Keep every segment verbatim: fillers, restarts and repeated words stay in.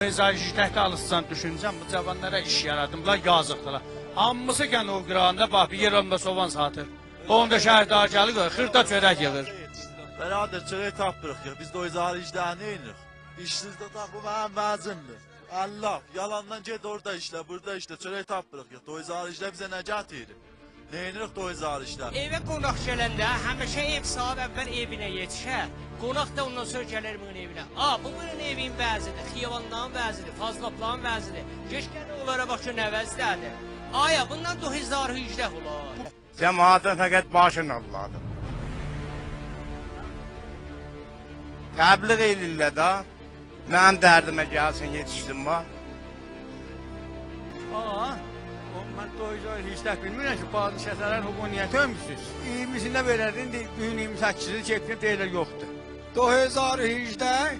هزار ایشیکده آلیشسان، دوشونجم، بو جاوانلارا ایش یارادین، بونلار یازیقدیلار. هامیسی گئنه او قیراغیندا، باخ، بیر یئر اوندا سوغان ساتیر. اوندا شهرداری گلیر، خیردا چؤرک ییغیر. برادر، چؤرک تاپمیریق کی، بیز دو هزار ایشده نئینیریک؟ ایشسیز ده تاپ، بو منیم وضعیمدیر. الله، یالاندان گئت اوردا ایشله، بوردا ایشله، چؤرک تاپمیریق کی، دو هزار ایشده بیزه نه گتیریر؟ نئینیریک دو هزار ایشده؟ ائوه قوناق گلنده همیشه ائو صاحیبی اول ائوینه یئتیشر. قوناق دا اوندان سونرا گلر بونون ائوینه. آ، بو بونون ائوینین وضعیدیر، خیابانلارین وضعیدیر، فاضلابلارین وضعیدیر. گئت گل اونلارا باخ کی، نه وضعده‌دیر. آیا بوندان دو هزار ایشده اولار؟ جماعتین فقط باشین آللادیر. تبلیغ ائله‌ییرلر ده. منیم دردیمه گلسین، یئتیشدیم، باخ. آقا، او، من دو هزار ایشده بیلمیرم کی، بازنشسته‌لرین حقوقونو نییه تؤکموسونوز؟ اییرمیسینده وئرردین، دی-، بو گون اییرمی سککیزی چکدین، دئییرلر یوخدور. دو هزار ایشده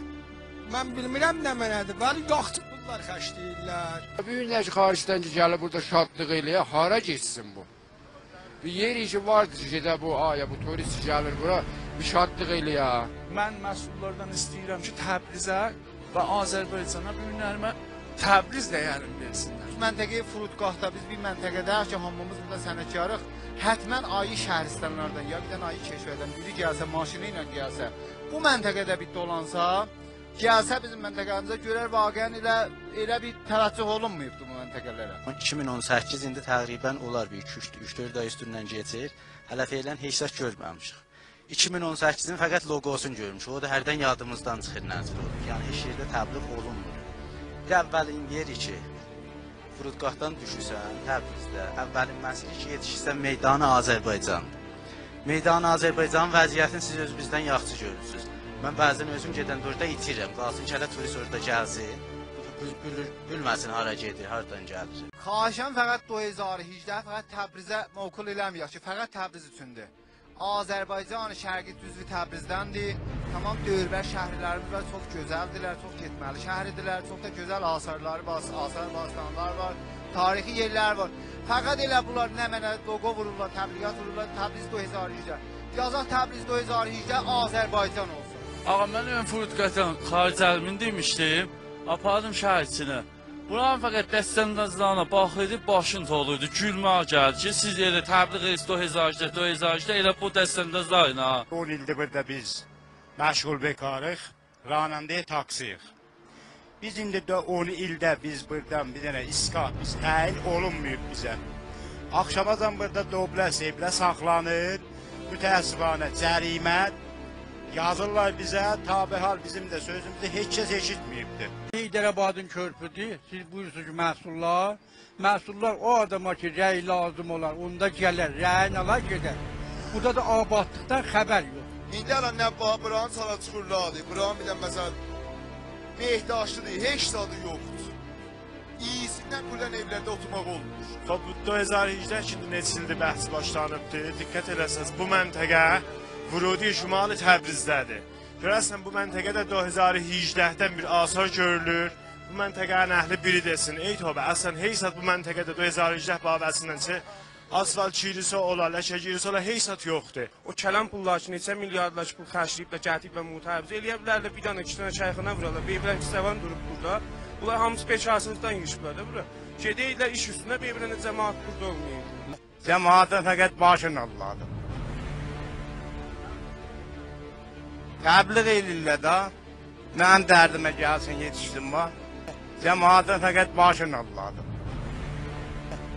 من بیلمیرم نمنه‌دیر، ولی یاخشی پوللار خرجله‌ییرلر. بو گون ده کی، خارجدن کی، گلیب بوردا شادلیق ائله‌یه، هارا گئتسین بو؟ بیر یئر ایشی واردی کی، گئده بو، آیا بو توریست گلیر بورا، بیر شادلیق ائله‌یه. من مسئوللاردان ایسته‌ییرم کی، تبریزه و آذربایجانا، بو گونلری منه تبریز دیرینی وئرسینلر. منطقه‌ی فرودگاهدا بیز بیر منطقه‌ده‌ییک کی، هامیمیز بوردا صنعتکاریق. حتماً آیری شهرستانلاردان، یا بیر دنه آیری کشوردن بیری گلسه، ماشینی ایله گلسه، بو منطقه‌ده بیر دولانسا، گلسه بیزیم منطقه‌میزه، گؤرر واقعاً ائله، ائله بیر توجه اولونماییبدی بو منطقه‌لره. ایکی مین اون سککیز ایندی تقریباً اولار بیر ایکی، اوچ، اوچ، دؤرد آی اوستوندن کئچیر. هله فعلاً هئچ زاد گؤرمه‌میشیک. ایکی مین اون سککیزین فقط لوگوسونو گؤرموشوک. او دا هردن یادیمیزدان چیخیر، نظیر اولور. یعنی هئچ یئرده تبلیغ اولونمور. بیر اولین یئری کی، فرودگاهدان دوشورسن تبریزده، اولین مسیری کی، یئتیشیرسن میدان آذربایجان. میدان آذربایجانین وضعیتینی سیز اؤزونوز بیزدن یاخشی گؤرورسونوز. من بعضاً اؤزوم گئدنده اوردا ایتیرم. قالسین کی، هله توریست اوردا گلسین، بیل-، بیل-، بیلمه‌سین هارا گئدیر، هاردان گلیر. خواهشاً فقط دو هزار و هیجده فقط تبریزه موکول ائله‌مه‌یک کی، فقط تبریز اوچوندور. آذربایجان شرقی جزو تبریزدندیر. تمام دؤوربر شهرلریمیز وار، چوخ گؤزلدیرلر، چوخ گئتمه‌لی شهردیرلر، چوخ دا گؤزل آثارلاری وار، آثار باستانلار وار، تاریخی یئرلر وار. فقط ائله بونلار نمنه لوگو وورورلار، تبلیغات وورورلار، تبریز دو هزار و هیجده. یازاق تبریز دو هزار و هیجده آذربایجان اولسون. آقا، من اؤن فرودگاهدان خارجه الیمین دئمیشدیم، آپاردیم شهر ایچینه. بورانین فقط دست‌اندازلارینا باخیردی، باشین تولوردو، گولمه‌یه گلدی کی، سیز ائله تبلیغ ائدیرسینیز دو هزار ایشده، دو هزار ایشده، ائله بو دست‌اندازلارلا. اون ایلدیر بوردا بیز مشغول بکاریق، راننده تاکسی‌ییک. بیز ایندی ده اون ایلده بیز بوردان بیر دنه ایستگاه بیز تعیین اولونماییب بیزه. آخشاماجان بوردا دوبله، سئبله ساخلانیر. متأسفانه جریمه یازیرلار بیزه، تا به حال بیزیم ده سؤزوموزو هئچ کس ائشیتمه‌ییبدیر. حیدرآبادین کؤرپودور، سیز بویورورسونوز کی، مسئوللار، مسئوللار او آداما کی، رأی لازیم اولار، اوندا گلر، رأیین آلار، گئدر. بوردا دا آبادلیقدان خبر یوخ. ایندی الان نه با-، بورانین چالا چوخورلارادیر، بورانین بیر ده، مثلاً، بهداشتی‌دیر، هئچ زادی یوخدور. اییسیندن کلاً ائولرده اوتورماق اولمور. خوب، بو دو هزار و هیجده کی، نئچه ایلدیر بحثی باشلانیبدیر. دقت ائله‌سز، بو منطقه ورودی شمال تبریزده‌دیر. گؤره‌سن، بو منطقه‌ده دو هزار و هیجدهدن بیر آثار گؤرولور؟ بو منطقه‌نین اهلی بیری دئسین. ای توبه، اصلاً هئچ زاد بو منطقه‌ده دو هزار و هیجده بابتیندن چه آسفالت چیریسی اولا، لکه‌گیریسی اولا، هئچ زاد یوخدور. او کلان پوللار کی، نئچه میلیاردلار کی، پول خرجله‌ییبلر، گتیریبلر معترضه، ائلیه بیلرلر بیر دنه، ایکی دنه کارخانا وورالار، بیر دنه کی، جاوان دوروب بوردا. بونلار هامیسی بیکارچیلیقدان ییغیشیبلار دا بورا. گئدیرلر ایش اوستونه، بیر دنه جماعت بوردا اولماییب. جماعتین فقط باشین آللادیر. تبلیغ ائله‌ییرلر ده. منیم دردیمه گلسین، یئتیشدیم، باخ. جماعتین فقط باشین آللادیر.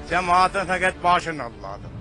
جماعتین فقط باشین آللادیر.